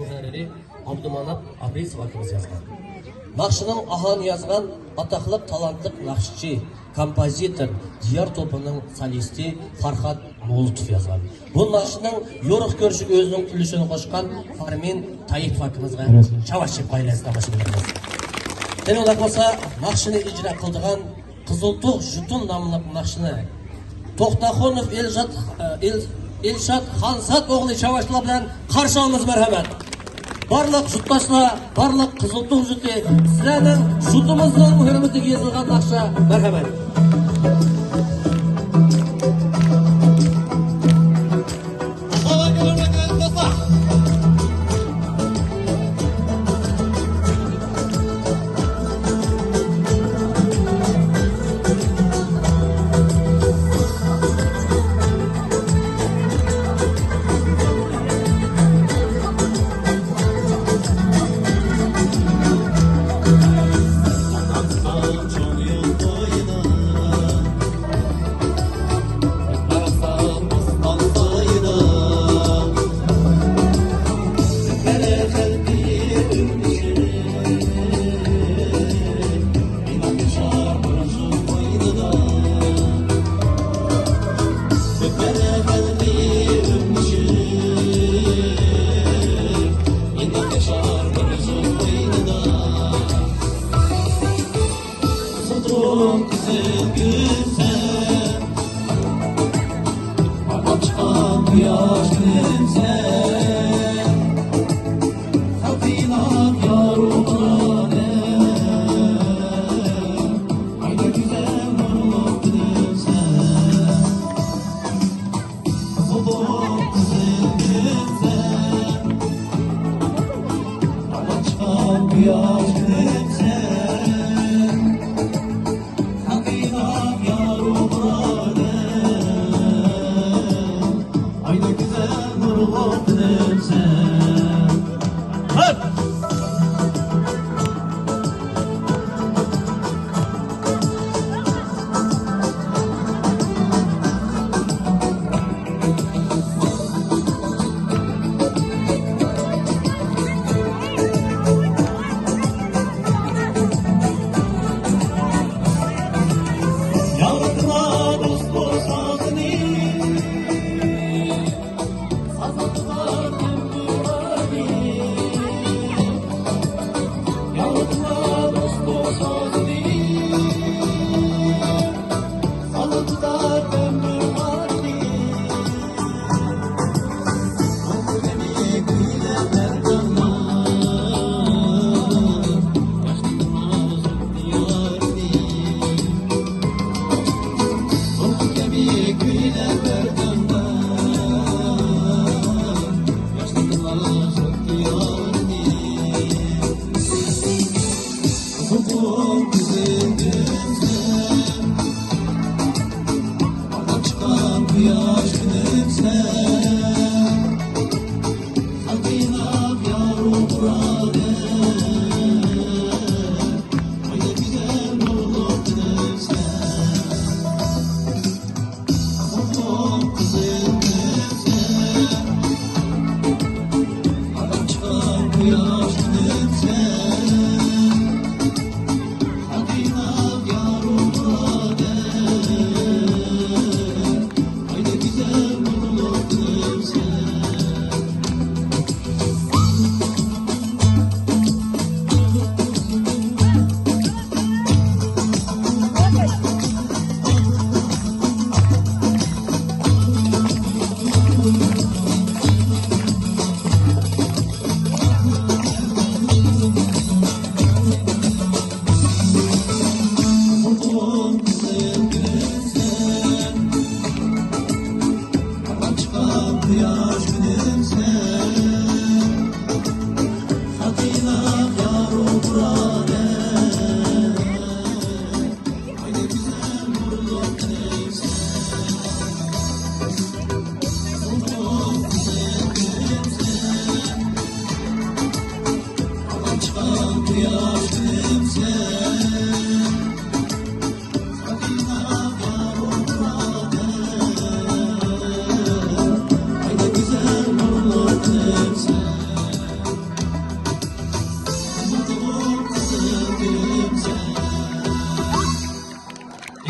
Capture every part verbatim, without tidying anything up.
مۇھەررىرى ئابدۇماناپ ئابرىسوف ئاكىمىز يازغان. ناخشىنىڭ ئاھاڭىنى يازغان ئاتاقلىق تالانتلىق ناخشىچى، كومپوزىتور، دىيار توپىنىڭ سولىستى فارھاد مولۇتوف يازغان. بۇ ناخشىنىڭ يورۇق كۆرۈشىگە ئۆزىنىڭ ئۈلۈشىنى قوشقان فارمىن تايىپوف ئاكىمىزغا چاۋاش چېلىپ قويايلى، ئەزىز تاماشىبىنلىرىمىز. ئەمدى ئۇنداق بولسا، ناخشىنى ئىجرا قىلىدىغان قىزىل تۇغ ژۇتۇن ناملىق ناخشىنى توختاخۇنوف ئىلشات، ئىل-، ئىلشات خانزات ئوغلى چاۋاشلار بىلەن قارشى ئالىمىز، مەرھەمەت. بارلىق ژۇتداشلار، بارلىق قىزىل تۇغ ژۇتى، سىلەرنىڭ ژۇتىمىزنىڭ ھۆرمىتىگە يېزىلغان ناخشا، مەرھەمەت.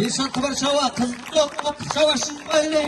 ئىنسان قىبار شاۋا، قىزىق شاۋا شىنقايلى.